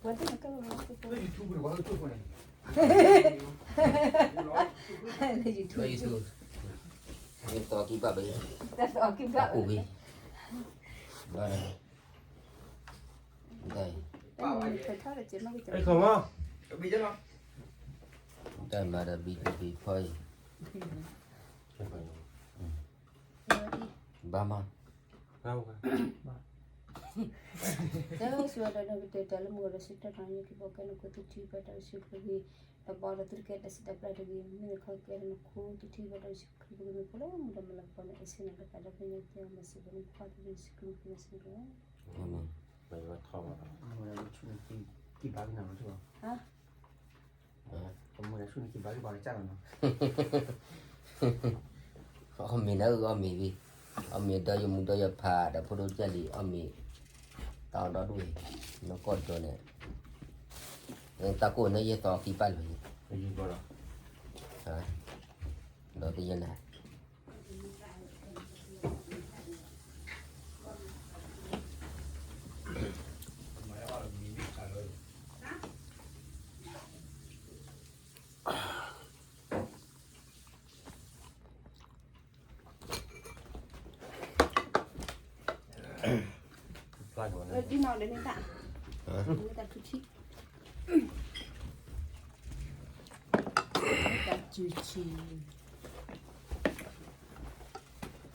ဝဲတနက လၢ YouTube လၢ YouTube လၢ YouTube သီခံဘၣ်ဘၣ် တၢ်သီခံဘၣ်ဘၣ် ဘၣ် တၢ် တၢ်မၤဒီး ဘံထူဘံဖီအံၤ ဘၣ်မး တၢ်စံးဝဲဒၣ် နကတဲာ်တၢ်လၢမုၢ်ဂီၤဒီး စံးတၢ်တၢ်ညါက့ၤ ပကဲနခိၣ်သုထံ ပတၢ်အိၣ်ဆူၣ်အိၣ်ချ့ဂ့ၤ ဒီးဘၣ်ဒီးသုတကဲတၢ်စံးတၢ်ပျၢ်တဂ့ၤ မ့ၢ်နခီကဲနခိၣ်သုထံ ပတၢ်အိၣ်ဆူၣ်အိၣ်ချ့ဂ့ၤ မ့ၢ်ဖိလၢမုၢ်ဒီးမလီၤပှီၢ်န့ၣ် အဆ့နၤတကးဒီး ပညါကဲအီၤမၤစၢၤပှၤန့ၣ် ပခွါသုးရ့ၣ်ယ့ၣ်ၡူးခရံာ်မံၤ မၤစၢၤပှၤ အၤမ့ၣ် ဘၣ်ယွၤထီၣ်ဘၣ် မ့ၢ်ဆူၣ်န့ၣ် ကံဘါကနၣ်မး ဟါ ကမူၣ်ဆူၣ်န့ၣ် ကံဘါကဘၣ်ကစၢ်လီၤနီၤ အီၣ်မ့ၤလၢအီၣ်မ့ၤဝံၤ အီၣ်မ့ၤဒီးယမူဒီးယဖးဒီးဖိဒိၣ်ကၢ်လံ အီၣ်မ့ၤ တၢ်အီၣ်ဒီဒူၣ်ဝဲ နီၢ်ကီၢ်ဒီးန့ၣ် တၢ်ကိၢ်န့ၣ်ယဲၢ်သီခံပၢ်လီၤ ဒီးတယဲၢ်နၤ ဖျါကီးန့ၣ် ဒ်နီၢ်ဒီးန့ၣ်တၢ် မ့ၢ်တၢ်ထူထံ တၢ်စုဆံ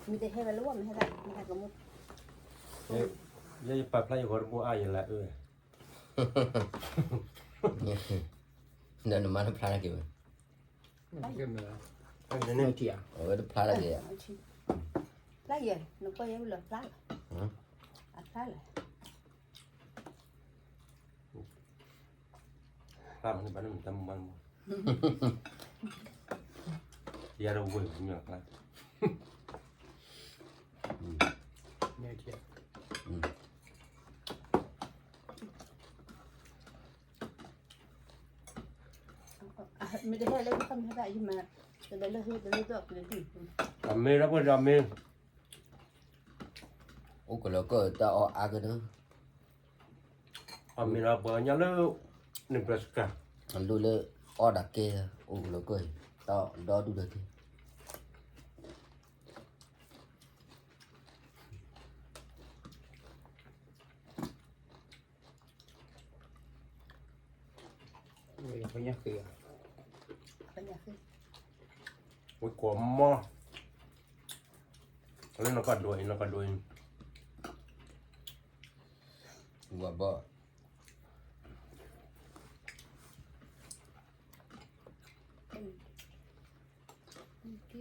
မ့ၢ်တဟဲဝဲလၢဝဲမ့ၢ်ဟဲဒၣ် မ့ၢ်တၢ်ကမူၣ် ယဲယပာ်ဖျါယဂီၢ်တဘိအါယလၢအၢ ဒီးနမါတဖျါတၢ်က့ၤဝဲ အဝဲတဖျါတၢ်က့ၤဧါ ဖျါယဲ နကွၢ်ယဲဝံၤလီၤဖျါလီၤ အဖျါလီၤ ဖျါမးန့ၣ်ဘၣ်န့ၣ်မ့ၢ်တၢ်မူဘၣ်မး ယၤတဝဲၢ်မ့ၢ်ဖျါ မ့ၢ်တဟဲလၢခီမ့ၢ်ဘၣ် ယမၤ တလၢဟဲတလၢဒီးကလၢဒံၣ် အမ့ၢ်ဒီးပှၤဒီးမ့ၢ် အိၣ်ကလီၤကၢၢ်တၢ်အီၣ်အါကတၢၢ် အမ့ၢ်ဒီးပှၤကညီလၢ Nebraska အလိၣ်လၢအီၣ်ဒၣ်ကဲ အိၣ်ကလီၤကၢၢ် တၢ်အီၣ်ဒီဒူၣ်ဒီးကဲ ဝဲကိးမီၢ် လၢနကဒိးအံၤ နကဒိးအံၤ ဝၤဘီ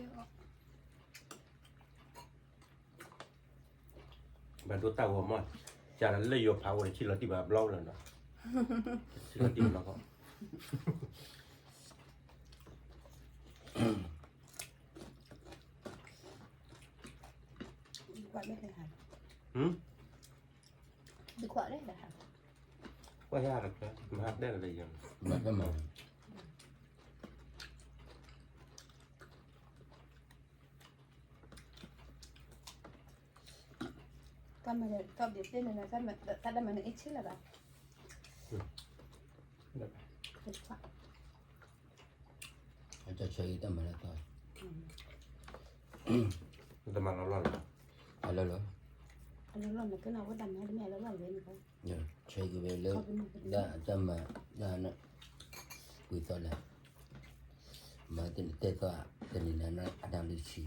ဘၣ်ဒိတၢ်ဂီၤမီၢ် ကၢ်လၢယိၤဖးဝဲတဆံလီၤတံၢ်ဘၣ်ဘျီလီၤနီၤ ဆံလီၤတံၢ်ဘၣ်လီၤ ကွၢ်ဟဲအါတကျါ မၤဟါတဲလၢယၤ မၤတမၤ တၢ်မၤတၢ်ဘျုးသ့ၣ်န့ၣ် တၢ်တမၤန့ၣ်အ့ၣ်ဆ့လၢၤဘၣ် အတၢ်ဆၢအံၤတၢ်မၤလၢအသီ တမၤလီၤလီၤလီၤ အလီၤလီၤ အလီၤလီၤန့ၣ် ကနၣ်ဝဲတၢ်မၤတမ့ၢ်အလီၤလီၤဝဲန့ၣ် ဆၢက့ၤဝဲလၢ ဒၣ်တၢ်မၤ ဒၣ် ကွံာ်သီလဲၣ် မၤတနံၤတဲသီ တနံၤန့ၣ် အတၢ်လုၢ်ဆံ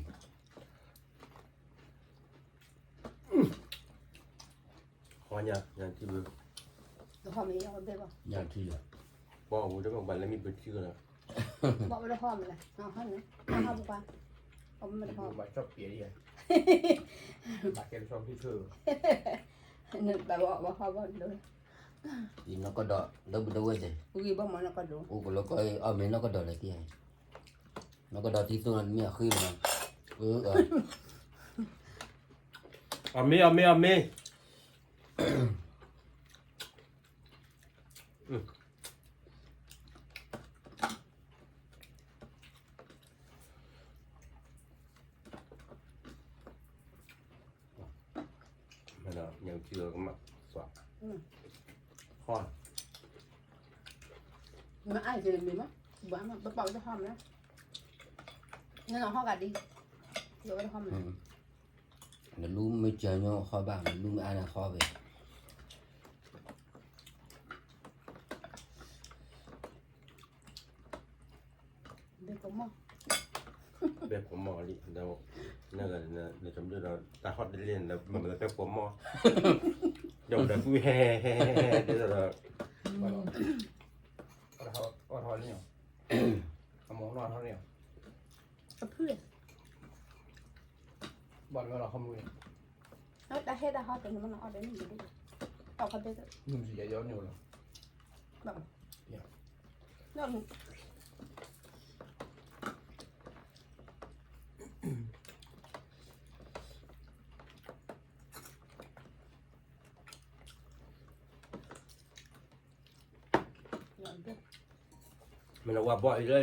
ဟီညါ ညါထံဘၣ် ညါထံလီၤ ဘီအဝဲတဘၣ်ဘၣ်လၢမ့ၢ်ပထံကလီၤ ဘီဝဲတဟီမလဲၣ် ဟီန့ၣ် ဟီပကွၢ် အမ့ၢ်တဟီ ဘၣ်ကဲလၢဆီဖံဆိ ဘၣ်ဘီဘီဟီဘီဒိ အံၤနီၢ်ကီၢ်ဒီး လၢဘူးဒီဝဲၢ်စ့ၢ် ဂံၢ်ဘီမ့ၢ်နီၢ်ကီၢ်ဒိ အိၣ်ကလီကီၢ်အံၤ အီၣ်မ့ၢ်နီၢ်ကီၢ်ဒီးလၢတံၢ် နီၢ်ကီၢ်ဒီးသံသိၣ်နီၢ်တမ့ၢ်အဃ့မ့ၢ်နီၤ အၢ အမ့ၢ် အမ့ၢ် အမ့ၢ် မ့ၢ်ဒီး ညၣ်ထံလီၤကမၣ် သွး ဟီ မ့ၢ်အါန့ၣ်မ့ၢ်မး, ဘၣ်မး ပပာ်ဝဲတဟီမး, နဟီဂာ်ဒ်, ယဝဲတဟီမး, နလူမ့ၢ်စၢၤညီဟီဘၣ်, နလူမ့ၢ်အါန့ၣ်ဟီဝဲ, ဘဲကမီၢ်, ဘဲကမီၢ်လံ, နကမၤဒီးတၢ်ဟီၣ်တလ့ၢ်န့ၣ် မၤလၢဘဲကမီၢ်, ဒီးဒီးကွံဟဲဟဲဟဲဟဲဟဲဒီး အီၣ်ထီၣ်လံ, အမိၢ်နီၢ်ထီၣ်လံ, အဖု, ဘၣ်လီၤဟီမုၢ်, တၢ်ဟဲတၢ်ဟီတန့ၣ်မ့ၢ်နီၢ်အီၣ်ဒီးန့ၣ်, အီၣ်ခီဘဲ, နုၢ်စံယၤယီန့ၣ်လီၤ, ဘၣ်, နီၢ် မ့ၢ်နဝၤဘီၣ်အံၤလၢ အိၣ်ကလီ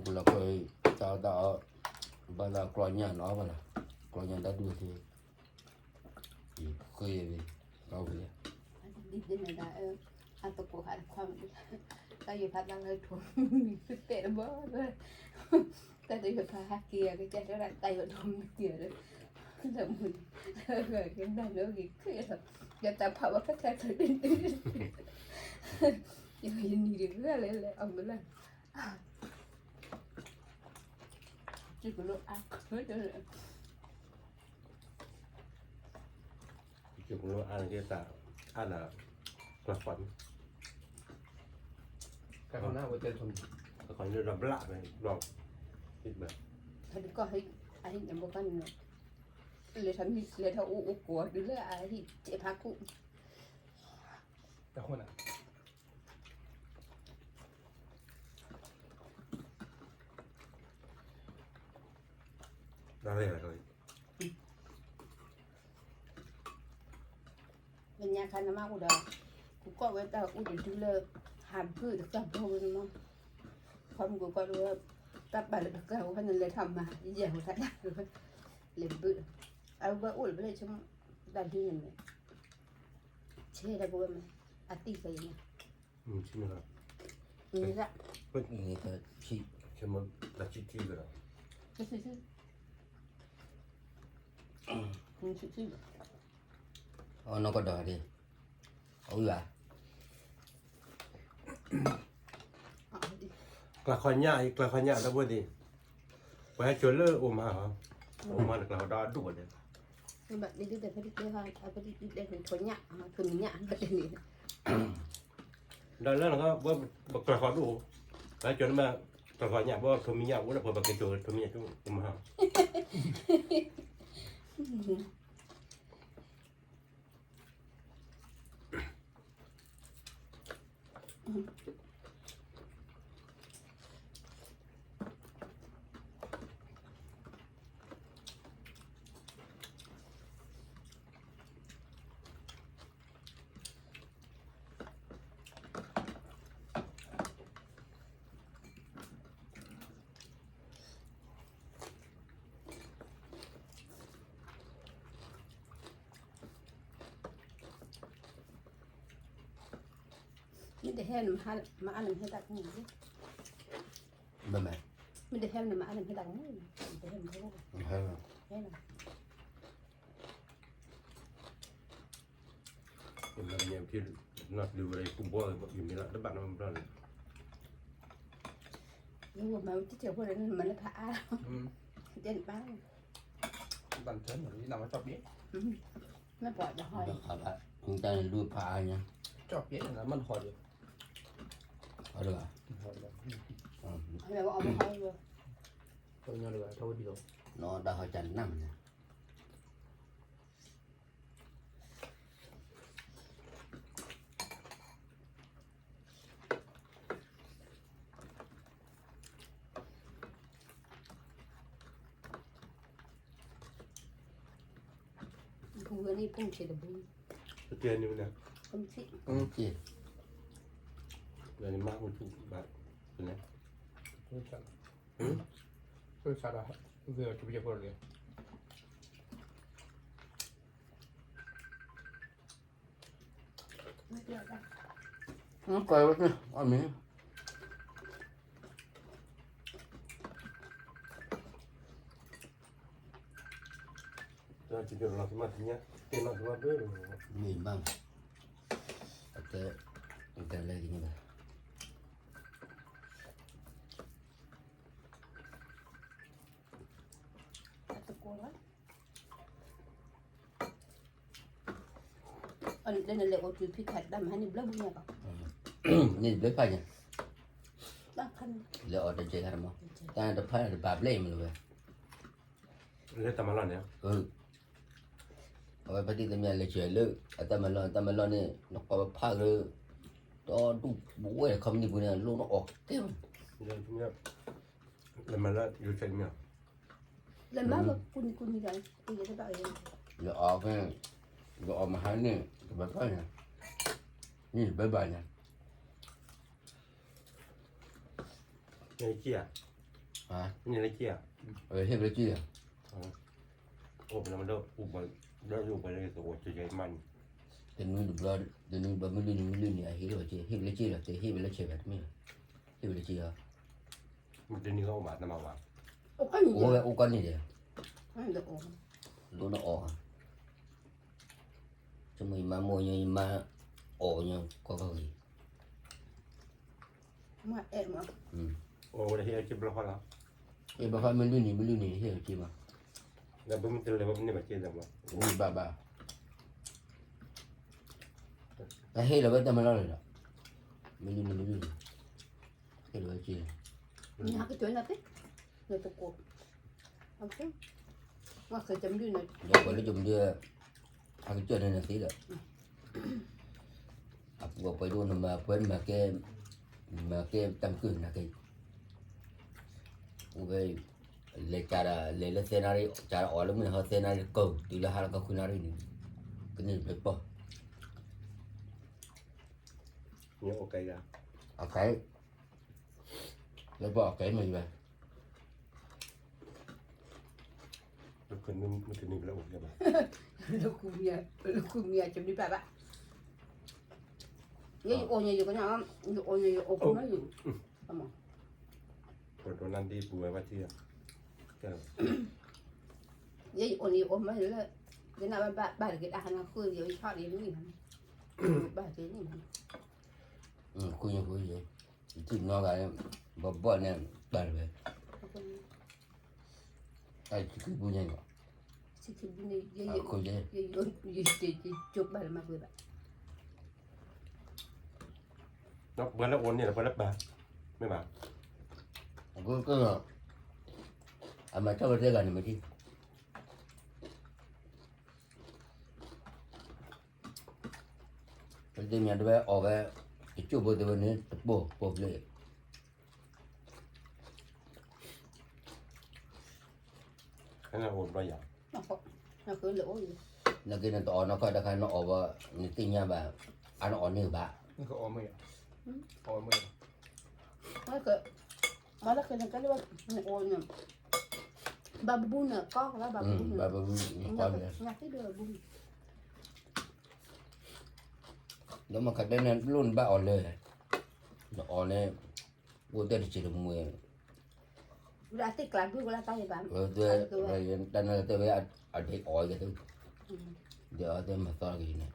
ၤကီၢ် တၢ်အီၣ်တၢ်အီ, ဘၣ်သးကျီညၣ်နီၤဘၣ်လီၤ, ကျီညၣ်တၢ်ဒူၣ်သ့, ယဃ့ဝဲ, အဝဲ, ဒ်န့ၣ်ဒၣ်, အသကိးဟးတခွါမး, တၢ်ယိၤဖးတၢ်လၢထိး, မံၤဖုတဲတဘီ, တၢ်တယိၤဖးဟးက့ၤအကစၢ်တဲဒၣ်တၢ်ယိၤထိးမံၤက့ၤလၢ, လၢမုၢ်, လၢဂ့ၤကဒါလၢဂ့ၤခုၣ်လီၤ, ယတၢ်ဖးဝဲဖဲထဲထဲ, ယနံၤတဂၤလဲၣ်လဲၣ်အမုၢ်လၢ် ကလိအါ, ကလိအါန့ၣ်က့တၢ်, အါဒၣ်, ကျၢၤဃီန့ၣ်, ကျၢၤဃီန့ၣ်ဒီးဘျးဖဲ, ဘျး, ဟဲတကီၢ်ဟဲ, အဟံၣ်န့ၣ်ဘၣ်ကီၢ်န့ၣ်, လဲၤထီၣ်မံ, လဲၤထီၣ်အိၣ်အိၣ်ကိးတုၤလၢအဟံၣ်စဲးဖးခိၣ်, တၢ်ဃိန့ၣ် လၢညါခါနမ့ၢ်အိၣ်ဒီး, ကကွၢ်ဝဲတၢ်အိၣ်တဒုလၢ, ဟးဘုၣ်တကၢ်ဘီဝဲန့ၣ်မး, ခီမုၢ်ကကွၢ်ဝဲ, တၢ်ပာ်လၢတကၢ်ဝဲန့ၣ်လဲၤထီၣ်မၤယဲၢ်ဝဲတၢ်, လဲၤဘုၣ်, အဝဲအိၣ်လၢပလဲၤဆိ, တၢ်ဒုန့ၣ်မ့ၢ်, ဆဲးတၢ်ကဝဲမ့ၢ်, အသံၣ်ခဲအံၤန့ၣ် မ့ၢ်ဒၣ်, မ့ၢ်ဒၣ်, တၢ်ဆံၣ်ထံကဒီး, တၢ်ဆံၣ်ထံ, အီၣ်နီၢ်ကဒီးဒၣ်, အီၣ်ဝံၤဘၣ်, ကျၢၤခီညၣ်အံၤ ကျၢၤခီညၣ်တၢ်ဘိဒံး, ပှၤဟဲစိာ်လၢအိၣ်မး, အိၣ်မးန့ၣ်ကျၢၤခီဒီဒူၣ်ဘၣ်ဒံး, ဘၣ်ဒ်ဒ်တၢ်ဖဲတကဲဟီ, အဖဲတကဲလဲၣ်န့ၣ် ထိးညၣ်, ထိးမံၤညၣ်ဘၣ်ဒ်န့ၣ် ဒီးလၢနကဘၣ်ကျၢၤဃီဒိၣ်, လၢကၠီၤန့ၣ်မ့ၢ်ကျၢၤဃီညၣ် ဘၣ်ထိးမံၤညၣ်အိၣ်ဒီး ပှၤဘၣ်က့ၤကၠီၤထိးမံၤညၣ်ကၠိမဟါ, မ့ၢ်တဟဲနမၤအါန့ၣ်မ့ၢ်ဟဲတၢ်ကမူၣ်, မ့ၢ်တဟဲနမၤအါန့ၣ်မ့ၢ်ဟဲတၢ်ကမူၣ်, မ့ၢ်တဟဲနမၤအါန့ၣ်, ဟဲလီၤ, ဟဲလီၤ, ယမ့ၢ်လၢယဖံ, နီၢ်ဒုးဝဲဒၣ်ယကူဘီ, ယမ့ၢ်လၢတဘၣ်နီတဘျီန့ၣ်, ယမၤဝဲတစဲးဖိဒီး နမၤလၢဖးအါ, တဲနဘၣ်, ဘၣ်နထၢန့ၣ် ယနၢ်မၤကၠီၣ်ပျဲ, မ့ၢ်ပှၤတဟီ, တၢ်န့ၣ်လူဖးအါညါ, ကၠီၣ်ပျဲန့ၣ်မ့ၢ်နဟီဒီး, ဟီဒီး, ဟီဒီး, ထီၣ်ဝဲဒံးလီၤ, နီၢ်တၢ်ဟီကနၣ်မနုၤ ပကဝဲန့ၣ်ဖုန်းချေတဘိ, ပကဲန့ၣ်ဝဲန့ၣ်, ဖုန်းချေ, ဖုန်းချေ, ဝဲန့ၣ်မ့ၢ်ဖုန်းချေဘၣ်, ဖုန်းချေ, ဟမ်, စးဒီး ဝံၤအီၤ ကပယဲဖိတဂ့ၤ ကွၢ်ဝဲအမ့ၢ် မ့ၢ်ဘၣ် အတဲ အတဲလဲၣ်ဒ်န့ၣ်ဘၣ် အတကိးလီၤ အန့ၣ်လဲၤအိၣ်တုၤဖံခးတၢ်မၤဟါန့ၣ်ဘျၢဘူးညါကီး န့ၣ်ဘျၢဖးညါ လဲၤအီၤတကဲခါတမီၤ တၢ်တဖၣ်တဘၣ်ဘျဲၣ်အံၤမ့ၢ်ဝဲ လၢတၢ်မၤလီၢ်န့ၣ် အဝဲဖါတံၢ်သမံးလဲၤစၢၤလၢ အတၢ်မၤလီၢ် တၢ်မၤလီၢ်န့ၣ် နကွၢ်ဝဲဖးကရၢ ဒီဒူၣ်ဝဲ company ပူၤန့ၣ် လိၣ်နအီၣ်ကဲ လၢမၤလၢ ယူၤဆဲးတမံၤ လဲၤမၤကူနံၤကူနံၤဒီး လဲၤအီၤဖဲ လဲၤအီၤမဟါန့ၣ် တဘၣ်ဘၣ်ညါ န့ၣ်တဘၣ်ဘၣ်ညါ န့ၣ်လၢကံၢ်ဧါ န့ၣ်လၢကံၢ်ဧါ ဟ့ၣ်ပလၢကံၢ်ဧါ အိၣ်ပလၢမဒိၣ် ဒီးယိၣ်ပှဲၤလၢကသဝီကဲကဲမးန့ၣ် တနွံတဘျီ တနွံတဘျီ မုၢ်လွံၢ်နံၤ မုၢ်လွံၢ်နံၤ အဟ့ၣ်လီၤက့ၤ ဟ့ၣ်ပလၢကံၢ်လီၤ တဟ့ၣ်ပလၢဆဲးဘၣ်တမ့ၢ်လီၤ ဟ့ၣ်ပလၢကံၢ်လီၤ တနံၤဃီအိၣ်ဘၣ်တမၤဘၣ် အိၣ်ဝဲအိၣ်ကီၢ်န့ၣ်ဒီး လိၣ်နအီၣ် ဆိကမိၣ်ယမါမိၢ်ညီ ယမါအီၣ်ညီ ကီၢ်ကီၢ်ဂ့ၤ မ့ၢ်အဲၣ်မး အိၣ်ဝဲဟ့ၣ်အက့ဘျီဃီလီၤ ဟ့ၣ်ဘျီဃီမုၢ်လွံၢ်နံၤ မုၢ်လွံၢ်နံၤ ဟ့ၣ်အက့မး လၢပမ့ၢ်တလဲၤဘၣ်ပန့ၢ်ဘၣ်က့ဒီးမး မ့ၢ်ဘၣ်ဘၣ် အဟ့ၣ်လီၤဝဲတၢ်မၤလီၢ်လီၤဒီး မုၢ်လွံၢ်နံၤ မုၢ်လွံၢ်နံၤ ဟ့ၣ်လီၤဝဲက့ နဟးကတိၤနၤသ့ နတကိး မ့ၢ်ဃဲၤကမဒုန့ၣ် ဒီးပှၤလၢကမဒု ဟးကတိၤန့ၣ်နသ့ဒီး အပူၤအပှဲၤဒိၣ်နမၤပှဲၤ နမၤကဲ နမၤကဲတၢ်မုာ်နၤကဲ အိၣ်ဝဲ လဲၤကဒီး လဲၤလၢသၢနၣ်ရံၣ် ကဒီးအီၤလၢမုၢ်နၤဟီသၢနၣ်ရံၣ်တကိး တုၤလၢဟါလီၤကီၢ်ဃုနၣ်ရံၣ်န့ၣ် ကန့ၢ်ဘျဲၣ်ပီၢ် အကဲ လၢပီၢ်အကဲမ့ၢ်ဝဲ လၢခူမံၤ လၢခူမံၤ ကမံဘၣ်ဘၣ် ယအိၣ်န့ၣ် ယကနၣ် ယအိၣ်န့ၣ် ယအိၣ်ခူမံၤ ပဒိနၢ်ဒ့ပူၤဝဲဘၣ်ထံၣ် ယအိၣ်န့ၣ် ယအိၣ်မ့ၢ်လၢ ယနၢ်ဘၣ်ဘၣ်တက့ၢ် တၢ်ဟးနၤဃုာ်ယၤ ယဆီၣ်ဒ်န့ၣ် ဘၣ်တက့ၢ်န့ၣ် ဃုာ်ယၤဃုာ်ယၤ ယထံၣ်နီၢ်ဂၤ ဘီဘီၣ်န့ၣ် ဘၣ်တဝဲ တၢ်ဆံခံပူၤညါန့ၣ် ဆံခံပူၤန့ၣ် ယ ယ ယ ယ ယ ယ ယ ဘၣ်လၢမၤကွံာ်ဘၣ် ဒီးပှၤလၢအိၣ်န့ၣ်ဒီးပှၤလၢပၢ် မ့ၢ်ဘၣ် အဃိက အမၤထီၣ်ဝဲသ့ၣ်ဂၤန့ၣ်မ့ၢ်ထံ ပသ့ၣ်ညါတဝဲအီၣ်ဝဲ တကၠိၢ်ဖိတဝဲန့ၣ် တပိာ်ပိာ်ဖျဲး ခဲန့ၣ်အိၣ်ဘျီယၤ နက့နတအီၣ်နီၢ်ခီတခါနအီၣ်ဘၣ် နသ့ၣ်ညါဘၣ် အနအီၣ်န့ၢ်ဘၣ် မ့ၢ်က မ့ၢ်ကနကဲလၢ နအိၣ်န့ၣ် ဘၣ်ပဘူန့ၣ် ကီကလါဘၣ်ပဘူန့ၣ် ဘၣ်ပဘူန့ၣ် ကီန့ၣ် ဒီးမ့ၢ်ကတဲန့ၣ် လိၣ်နဘၣ်အီၣ်လၢ နအီၣ်န့ၣ် အိၣ်တဲတစဲးတမှဲၤ တၢ်သ့ၣ်ကျးဘုကလါတၢ်ယဘၣ် တၢ်နတဲဝဲ အဒဲးအီၣ်ယဲၢ် ဒီးအတဲမၤသီက့ၤန့ၣ်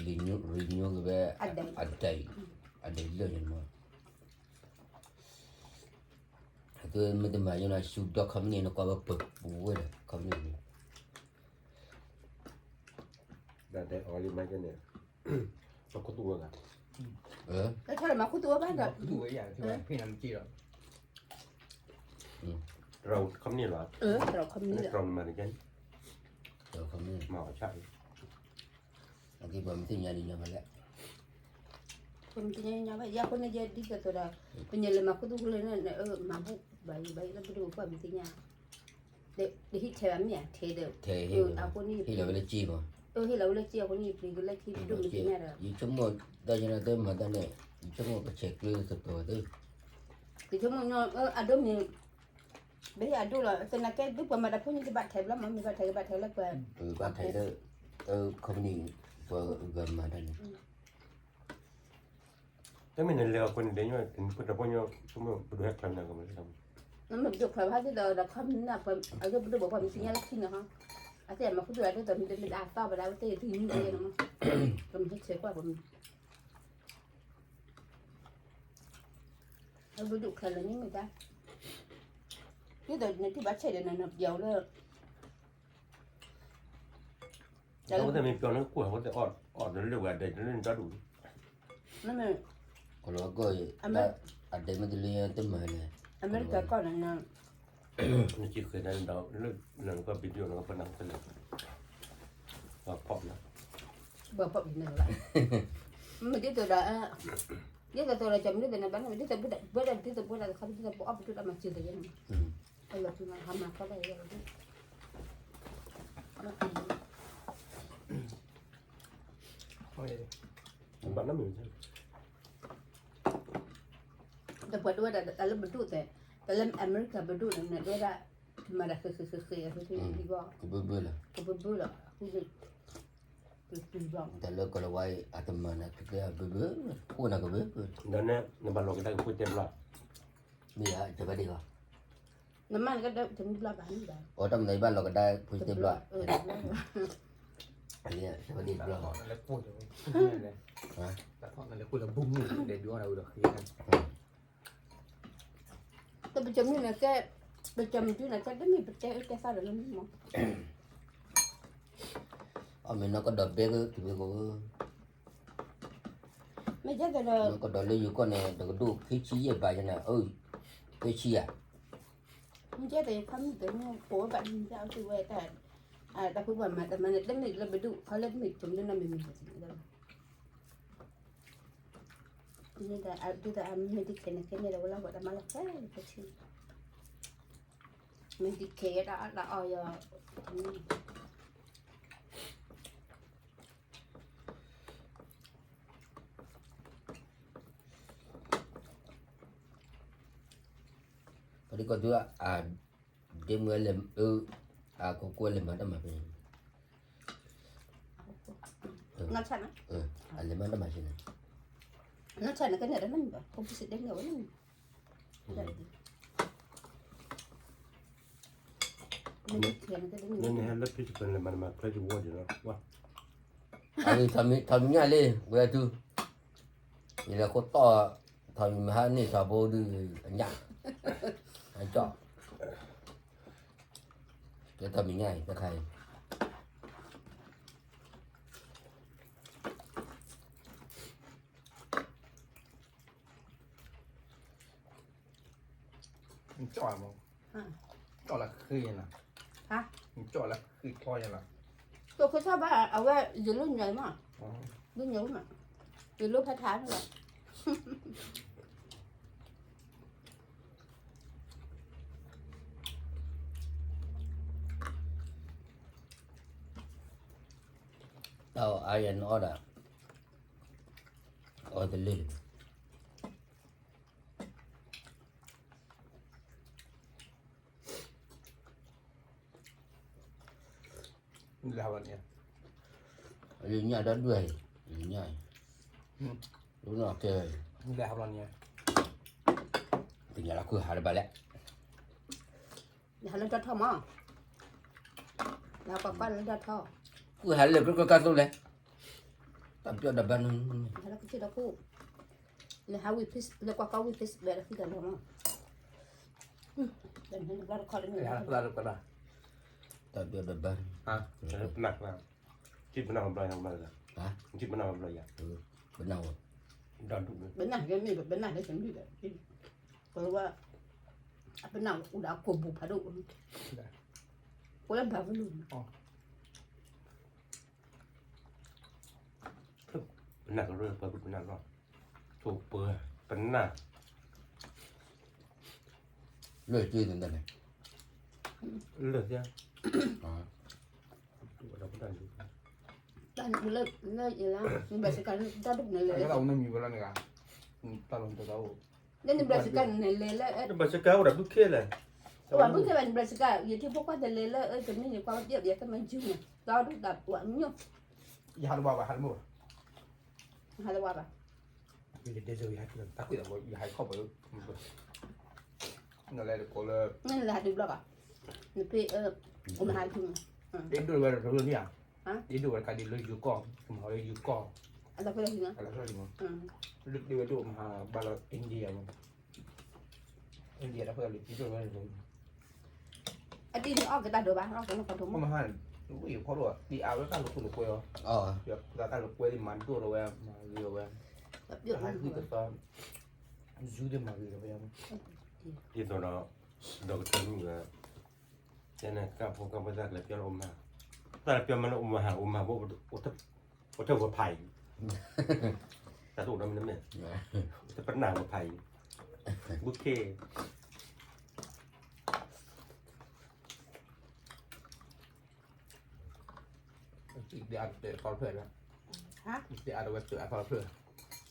ရံညိက့ၤဝဲ အဒဲး အဒဲးလၢာ်န့ၣ်မ့ၢ် အကမ့ၢ်တမၤယိၣ်နၤ ဆူဒီ company နကွၢ်ဝဲပှဲၤပူၤဝဲဒီး company န့ၣ် ဒ်အီၤလံမၤကဲန့ၣ် ပခိၣ်သူဝဲဂၤ တၢ်မၤခိၣ်သူဝဲဘၣ်ဒီး ခိၣ်သူဝဲယၤ ဖဲနမ့ၢ်က့ၤဒီး တရၣ် company လီၤ တရၣ် company လီၤ တရၣ်မၤန့ၣ်ကဲ တရၣ် company မၤအီၣ်ဆၣ် အက့ၤပှၤမ့ၢ်သ့ၣ်ညါဒ်ညါမးလဲၣ် ပမ့ၢ်သ့ၣ်ညါညါဘၣ် ယၤအဃိန့ၣ် ယဲဒ်သိးဒီး ပညဲလၢမၤခိၣ်သူၣ်ခိၣ်လၢန့ၣ် မၤဘူၣ်ဘၣ်ယံၤဘၣ်ယံၤလၢပဒိၣ်ပှၢ်မ့ၢ်သ့ၣ်ညါ တဟံးထဲဘၣ်မ့ၢ်ဧါ ထဲဒီး ထဲဟ့ၣ်လီၤ အဃိန့ၣ် ဟ့ၣ်လီၤဝဲလၢက့မး ဟ့ၣ်လီၤဝဲလၢက့အဃိန့ၣ် ပျံၤကလၢခံဒိၣ်မ့ၢ်သ့ၣ်ညါဒီး ယဆိကမိၣ်တၢ်ယဲန့ၣ်တမၤတၢ်န့ၣ် ယဆိကမိၣ်ကဆဲးကျၢသပှၢ်သ့ၣ် ယဆိကမိၣ်ညီ အဒိမ့ၢ် ဘၣ်ယၤဒိၣ်လီၤ သနာ်က့ ဒ်ပှၤမၤတၢ်ဖိန့ၣ် တဘၣ်ထဲးဘျီမး မ့ၢ်ဘၣ်ထဲးကဘၣ်ထဲးလၢပှၤ ဘၣ်ထဲးလၢ company ပှၤဂၤမၤတၢ်န့ၣ် တမ့ၢ်နလဲၤအီၤဖိန့ၣ် ဒဲးညီ ဖိတၢ်ဖိညီ ပဒိၣ်ဟဲချၢးနၤကမၤလၢ နမ့ၢ်ပဒိၣ်ချၢးဘၣ်သ့ၣ်ဒီး ဒီးခီမနၣ်ပှၤ အဒိၣ်ပဒိၣ်ဘၣ်ပှၤမ့ၢ်သ့ၣ်ညါလၢခံန့ၣ်ဟီ အသ့ၣ်အမၤဃုဒိၣ်အဒိၣ်ဒီး မ့ၢ်တမ့ၢ်တၢ်အသီၣ်ဘၣ်ဒၣ် အဝဲသ့ၣ်တနံၤန့ၣ်မး ပမ့ၢ်ဟဲဆဲးကွၢ်ပမ့ၢ် အဒိၣ်ချၢးလၢနမ့ၢ်ဒၣ် ဒ်သိးနထံၣ်ဘၣ်ဆဲးဒီးနပျီလၢ တၢ်လၢ အဝဲသ့ၣ်မ့ၢ်ပျီလၢကွၢ် အဝဲသ့ၣ်အီၣ်တလၢဝဲအဒဲးတလၢနတၢ်ဒူၣ် ကလီၤကီၢ်အံၤ အဒဲးမ့ၢ်တလၢတမၤလဲၣ် အမဲရကၤကီၢ်န့ၣ် နကဃဲၤဒၣ်ဒီး လၢနကီၢ် video နကပနၢ်ကလဲၣ် ပှၤဖီၣ်ပျီ ပှၤဖီၣ်ပျီန့ၣ်လီၤ မ့ၢ်ဒ်သိးဒီး ဒ်သိးသိးဒီး ကမနုၤသ့ၣ်နဘၣ်န့ၣ် ဒ်သိးဘၣ်ဒၣ် ဒ်သိးဘၣ်ဒၣ်တခါ ဒ်သိးပအီၣ်ပတုာ်တၢ်မၤစၢၤတယဲၢ်န့ၣ် အလီၤတူၢ်မး ဟးမၤခီတၢ်ယဲၢ် ဘၣ်နမ့ၢ် ဒီးပှၤဒိဝဲဒၣ်တၢ်လၢပဒိၣ်သဲး တၢ်လၢအမဲရကၤပဒိၣ်န့ၣ် ဒိဝဲဒၣ် မၤတၢ်ဃ့ဃ့ဃ့ဃ့ အဃိသ့ၣ်ဘီ ကဘၢဘၢလီၤ ကဘၢဘၢလီၤ အဃိသ့ၣ် ကဘၢဘၢလီၤ တၢ်လၢကီၢ်လီၤဝါအံၤ အတမၤနၤကကဲဘၢဘၢ ဖိနၤကဘၢဘၢ ဒီးန့ၣ် နဘၣ်လီၤကဒါက့ၤဖိတဲဘျီ မ့ၢ်ဧါ တဘၣ်ဒံးဘၣ် နမၤနကဒၢတမံၤဘျီဘၣ်န့ၣ်ဘၣ် အီ တၢ်မနုၤယဘၣ်လီၤကဒါဖိတဲဘျီ တဘျီ တဘျီ တဘျီ တပကမုၣ်န့ၣ်ကဲ ပကမုၣ်န့ၣ်ကဲ တမ့ၢ်ပတဲအၢတဲသီဒီးလၢမ့ၢ်မး အီၣ်မ့ၢ်နီၢ်ကဒီးဘဲကတမ့ၢ်ကီး မ့ၢ်ကဲကဒီး နီၢ်ကဒီးလၢယိၤကီၢ်န့ၣ် တကဒိၣ်ခံဆံယဲၢ်ဘးယဲၢ်န့ၣ် အၢ သၢဆံဧါ မ့ၢ်ကဲတခါမ့ၢ်တမ့ၢ်ကိးဝဲဘၣ်မ့ၢ်ကဲအီၤသူဝဲတၢ် တၢ်ဖိပှၤမၤတမၤန့ၣ် တမ့ၢ်လၢပဒိၣ် ခီလၢတမ့ၢ်တမ့ၢ်နီၢ်မ့ၢ်မ့ၢ် ဒ်သိးအမ့ၢ်ဒ်ခဲန့ၣ်ခဲန့ၣ်ဒီး ဝဲလၢပှၤတမၤလီၤခဲလၢာ်ခဲဆ့ မ့ၢ်ဒ်ခဲယဲတၢ်အီၣ်တၢ်အီယီၤ ပဒ်ကီၢ်သူ အဒ့မုၣ်လဲၤ အကိးကွဲလဲၤမၤတၢ်မၤဖဲန့ၣ် နီၢ်ဆၣ်န့ၣ် အလဲၤမၤတၢ်မၤဖဲန့ၣ် နီၢ်ဆၣ်န့ၣ်ကန့ၣ်တန့ၣ်ဘၣ် ဖိပစံးတဲန့ၣ်ဝဲန့ၣ် နဟဲလၢဖံးတပၢၤန့ၣ် မၤနမၤဖျဲးယဝီၤယီၤလီၤ အဂ့ၢ်ထီၣ်မံၤညၣ်လံ ဝဲသူ ယလဲၤခိၣ်တီၢ် ထီၣ်မံၤမဟါန့ၢ်ထီၣ်ဘိဒုးအညၣ် အကၠီၣ် ကဲထီၣ်မံၤညၣ်အံၤ တခါအံၤ နကၠီၣ်မး ကၠီၣ်လၢဃ့ယဲၢ်နၤ နကၠီၣ်လၢဃ့ထီယဲၢ်နၤ တိၢ်ခိၣ်ထီၣ်ဘၣ် အဝဲယလိၣ်ညါမး လိၣ်ညါမး ယလိၣ်ဖးထါန့ၣ်လီၤ တၢ်အီၣ်အါယဲၢ်နအီၣ်ဒၣ် အီၣ်တလၢာ်လၢ လၢဟးဘျီန့ၣ် လၢညၣ်ဒီဒွဲၣ် လၢညၣ် လၢနီၢ်ကဲ လၢဟးဘျီန့ၣ် တညၣ်လီၤခုဟးတဘၣ်လဲၣ် ဟးလၢတၢ်ထီၣ်မး လၢကွၢ်ကွၢ်လၢတၢ်ထီၣ် ခုဟးလၢကကကသိးလဲၣ် တၢ်ပျီၢ်ဒီးဘၣ်နုၤ ဟးလၢကစၢၢ်ဒီခိၣ် လဲၤဟးဝံၣ် Facebook လဲၤကွၢ်ကွၢ်ဝံၣ် Facebook ဒီးဃံတၢ်လီၤမး တၢ်ပျီၢ်ဒီးဘၣ် ပနၢ်ဘျီယၤ ပနၢ်ဘျီယၤ ပနၢ်ဝဲ ပနၢ်ကဲမ့ၢ် ပနၢ်လၢစံဘျုးဒီး ကဝဲ အပနၢ်အိၣ်ဒီးအကိာ်ပူၤဖးဒိၣ် ပလၢဘၣ်ဝဲလူၤ ပနၢ်ကရၢ ပှၤပနၢ်လီၤ ထိၣ်ပှၢ် ပနၢ် လၢၢ်က့ၤသ့ၣ်န့ၣ် လၢၢ်က့ၤ တၢ်လၢ လၢယလၢ နဘၣ်စကၤလၢတၢ်ဒိၣ်န့ၣ်လဲၣ် တၢ်လီၤတၢ်အိၣ် လၢနဘၣ်စကၤန့ၣ်လဲၣ်လၢ နဘၣ်စကၤအိၣ်ဒီးဒုးခဲလဲၣ် ဝဲဘုခဲဘၣ်န့ၣ် ဘျီစကၤ ယထံဖိခွါတလဲလၢ အၢ တမံၤန့ၣ် ကွၢ်ဝဲပျဲၢ်ပျဲၢ် ကမ့ၢ်ယုၢ်န့ၣ် သီဒူၣ်တၢ်ပှၤမညိၣ်, ယဟးတဝါဘၣ် ဟးတမုာ်ဘၣ်, ဟးတဝါဘၣ်, တၢ်ကွံာ်သးဘၣ် ယဟးခီၣ်ဘၣ်, နလဲၤတကိးလၢ နလဲၤဟးတုၤဘျီဘၣ်, နဖဲ အၢ အိၣ်မဟါတုၤ, တဒိၣ်ဝဲတလၢလံဧါ, တဒိၣ်ဝဲတခါဒ်လၢယိၤကီၢ်, မဟါလၢယိၤကီၢ်, အလီၤဖဲလီၤဟံၣ်နီၤ, အလီၤဖဲလီၤဟံၣ်နီၤ, တဒိၣ်ဝဲဒိၣ်မဟါဘၣ်လီၤ India မး India တၢ်ဖဲလီၤလံ တဒိၣ်ဝဲ အတံၤန့ၣ်အီၣ်က့ၤတၢ်ဒိးဘၣ်, အီၣ်က့ၤနီၢ်ကီၢ်ဒိးမး, မဟါန့ၣ် ဝံၣ်ဖီဒိၣ် တံၤအါဝဲတၢ်လိာ်ခိၣ်လိာ်ကွဲအီၤ, တၢ်လိာ်ကွဲဒ်မၤဒိၣ်လီၤဝဲ မၤဂ့ၤလီၤဝဲ, ဟးဃုကသီ, ယူဒ်မၤဂ့ၤလီၤဝဲ, ဒ်သိးဒီး ဒီးကတၢၢ်မုၢ်ဂၤ, တဲန့ၣ် ကၢ်ဖိကၢ်ဖိသၣ်ကလဲၤပျီလၢအိၣ်မဟါ, သၣ်လၢပျီမးလၢအိၣ်မဟါ အိၣ်မဟါဘိ အိၣ်ထဲဝဲဖးအံၤ, တၢ်တအိၣ်ဒီးမ့ၢ်တမ့ၢ်, အိၣ်ထဲပနၢ်ဝဲဖးအံၤ, ဘုခ့ ဒ်အတၢ်အသီတဖျၢၣ်လၢ, ဒ်အတဝဲတၢ်အသီတဖျၢၣ်,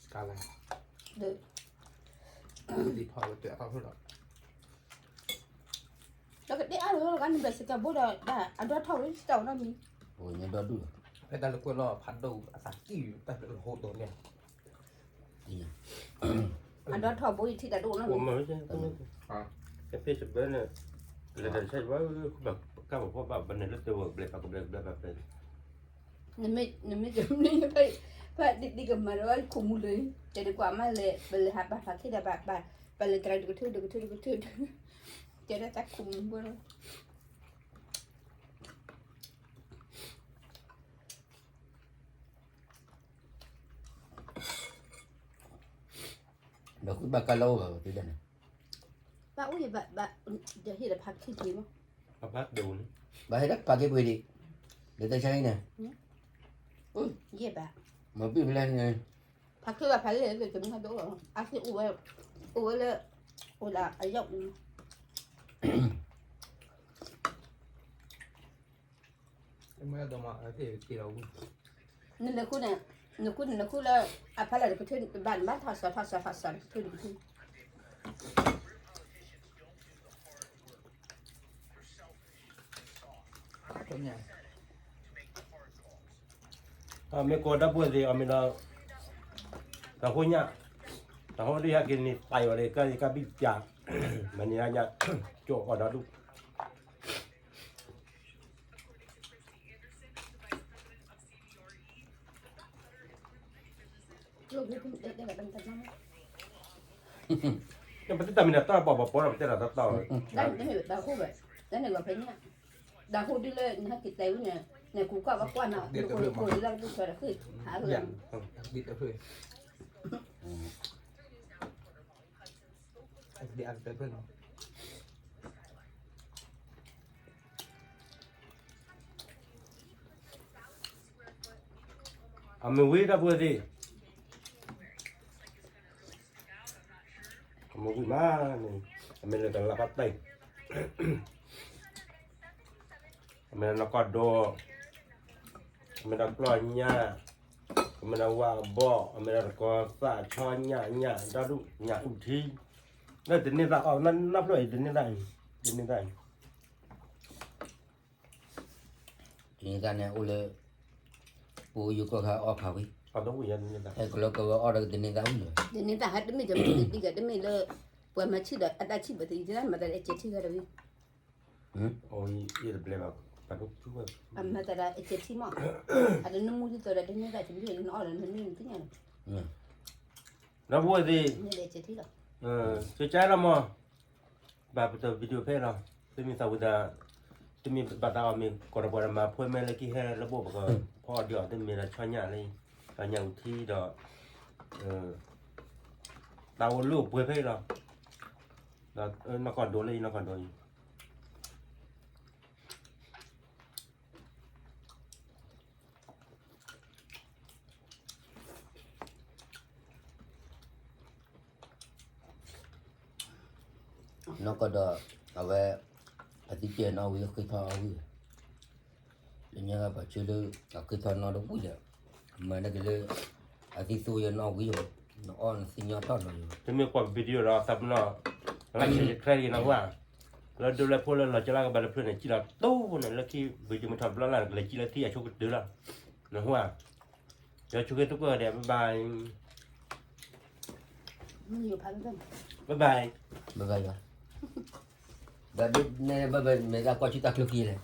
စကါလၢ, ဒ်ထီၣ်ဝဲတၢ်အသီတဖျၢၣ်လီၤ, ဒီးကတဲအါလီၤလီၤ ကနဘျီစကၤဘိဒီး အဒိၣ်ထီၣ်ဝဲတၢ်အီၣ်နီတမံၤ, အိၣ်ညါဒီဒူၣ်လီၤ, ဖဲတၢ်လၢကွဲလီၤဖးဒိၣ်အသးကံၢ် တၢ်လၢဟိတၢ်န့ၣ် အဒိၣ်ထီၣ်ဘိယထံၣ်တၢ်တအိၣ်နီတမံၤ, ကဖဲစဘၢန့ၣ်, လဲၤတၢ်ဆၢဘၣ်, ကဘၣ်ဖီဘၣ်ဘၣ်န့ၣ်လၢတဲဝဲဘျဲၣ်ပာ်ကဘျဲၣ်ကဘျဲၣ်ပာ်ဘျဲၣ်, နမ့ၢ်ကမ့ၢ်ဖဲ, ဖဲဒ်ကမၤဒီးဝဲခိၣ်မူလၢ, တဲဒ်ကွၢ်မးလဲၣ် ပလဲၤဟးပာ်ဖးခဲဒီးဘၣ်, ပလဲၤတြဲၤတကထၢတကထၢတကထၢ, တဲဒ်တၢ်ခိၣ်မူဘၣ်လီၤ ဒီးဃုဘၣ်ကါလၢအိၣ်ဘၣ်ပသ့ဒၣ်န့ၣ်, ဘၣ်အိၣ်ယဘၣ်, ယဟ့ၣ်ဒီးဖးခံက့ၤမး, ဘၣ်ဟ့ၣ်ဒီးဖးက့ၤပှ့ၤဒံး, လၢတၢ်ဆါအံၤန့ၣ်, ယဘၣ်, မၤပံၣ်ဖဲလဲၣ်န့ၣ်, ဖးချၢဘၣ်ဖးလဲၣ်လၢတမ့ၢ်ဟဲဒိၣ်လီၤ, အါသ့ၣ်အိၣ်ဝဲ, အိၣ်ဝဲလၢ, အိၣ်ဒၣ်အယီၢ်ပူၤ နလဲၤဃုန့ၣ်, နဃုန့ၣ် နဃုလၢ အဖီလာ်တကထၢဘၣ်န့ၣ် ဘၣ်ထီၣ်စီၤထီၣ်စီၤထီၣ်စီၤတကထၢတကထၢ, မ့ၢ်ကိးဒီပုၢ်ဝဲၢ်သ့ၣ် အမ့ၢ်ဒီး, တၢ်ဟိညၣ်, တၢ်ဟိဒ်ဟဲက့ၤန့ၣ် ပာ်ယီၤဒီး ကါယကါဘံၣ်ပၠး, မၤန့ၢ်ညၣ်, ကၠိအီၣ်ဒီဒူၣ် ပတဲတၢ်မ့ၢ်တၢ်တီ ပှၤပှၤပီဒီး ပတဲတၢ်တီတီ, တၢ်န့ၣ်တမ့ၢ်တၢ်ဟိဘၣ်, တၢ်န့ၣ်လီၤဖဲညၣ်, တၢ်ဟိဒ်လၢနဟဲက့ၤတဲဝဲန့ၣ်, နကူကီၢ်ဘၣ်ကွၢ်နီၤ နကိးလၢကစၢ်တဃ့ၢ်, အမ့ၢ်ဝံၤဒီပုၢ်ဝဲၢ်သ့ၣ်, အမ့ၢ်ဝံၤမးန့ၣ်, အမ့ၢ်လၢတလါဖးတံၢ်, အမ့ၢ်လၢနီၢ်ကီၢ်ဒိ, အမ့ၢ်ဒီးကျီၢ်ညၣ်, အမ့ၢ်ဒီးဝါဘီၣ်, အမ့ၢ်ဒီးတကီၤသၣ်ဆီညၣ်ညၣ်ဒီဒူၣ်ညၣ်အုၣ်ထံ, လၢတန့ၢ်သၣ်အီၣ် နီဖျိအံၤတန့ၢ်သၣ်, တန့ၢ်သၣ် တန့ၢ်သၣ်န့ၣ်အိၣ်လၢ, ပယီၤကီၢ်ခါအီၣ်ဖးဝံၤ, ဟဲကလီကဝဲအီၣ်ဒီးတန့ၢ်သၣ်ဝံၤလီၤ, တန့ၢ်သၣ်ဟဲတမ့ၢ်တမ့ၢ်တမ့ၢ်လၢ, ပှၤမၤဆံၣ်ဒီးအတၢ်ဆံၣ်ဘၣ်သ့ၣ် ယတမၤတၢ်အကဲထံဂၤတဝံၤ, အမၤတၢ်ဒီးအကဲထံမး, အတနမူဒ်သိးဒီးတန့ၢ်သၣ်တမ့ၢ်နအီၣ်ဒီးနန့ၢ်နသ့ၣ်ညါလီၤ, ဒီပုၢ်ဝဲၢ်သ့ၣ်, ကကါလီၤမး ဘၣ်ပတ video ဖဲလီၤ, တမ့ၢ်သးဝံၤသး, တမ့ၢ်ဘၣ်သးအီၤမ့ၢ် ကီၢ်ဒီးပှၤဒီးမၤဖိမဲလၢကဟဲလၢဘိၣ်ပကဖီအီၣ်ဒုးအီၤ တမ့ၢ်ဒီးဆီညၣ်လၢ, ဒီးညၣ်အုၣ်ထံဒီး, တၢ်အိၣ်လၢအိၣ်ပှဲၤဖဲလီၤ, ဒီးနီၢ်ကီၢ်ဒိလၢအံၤနီၢ်ကီၢ်ဒိအံၤ နီၢ်ကီၢ်ဒီး, အဝဲ, အသံကဲနီၢ်ဝံၤအဃ့ထီၣ်အီၣ်ဝံၤ, လၢညါပှၤဆၢလၢ, အဃ့ထီၣ်နီၢ်တဝံၤဒီး, မၤနက့ၤလၢ, အသံသိယနီၢ်ဝံၤ, နအီၣ်နသ့ၣ်ညါထီၣ်နီၤ, တမ့ၢ်ကွၢ် video ဒီးသးပနီၣ်, လၢဆဲးယကျဲက့ၤနီၢ်ဝံၤ, လၢဒိလၢဖိလၢလီၤကၠီလၢကဘၣ်တဖျၢၣ်န့ၣ် ကံၣ်လီၤတိၢ်န့ၣ် လၢခံဘုကမုၢ်ထီၣ်တဘျီလၢ် ကလဲၤကံၣ်လၢခံအဆိကတၢၢ်လီၤ. နဟူဧါ, ယဆိက့ၤသကိးဒီး bye bye, ဘၣ်ဘၣ်, ဘၣ်ဘၣ်, ဘၣ်ဘၣ်, မ့ၢ်တၢ်ကွၢ်ဆူတၢ်ကျိၣ်ခံလဲၣ်.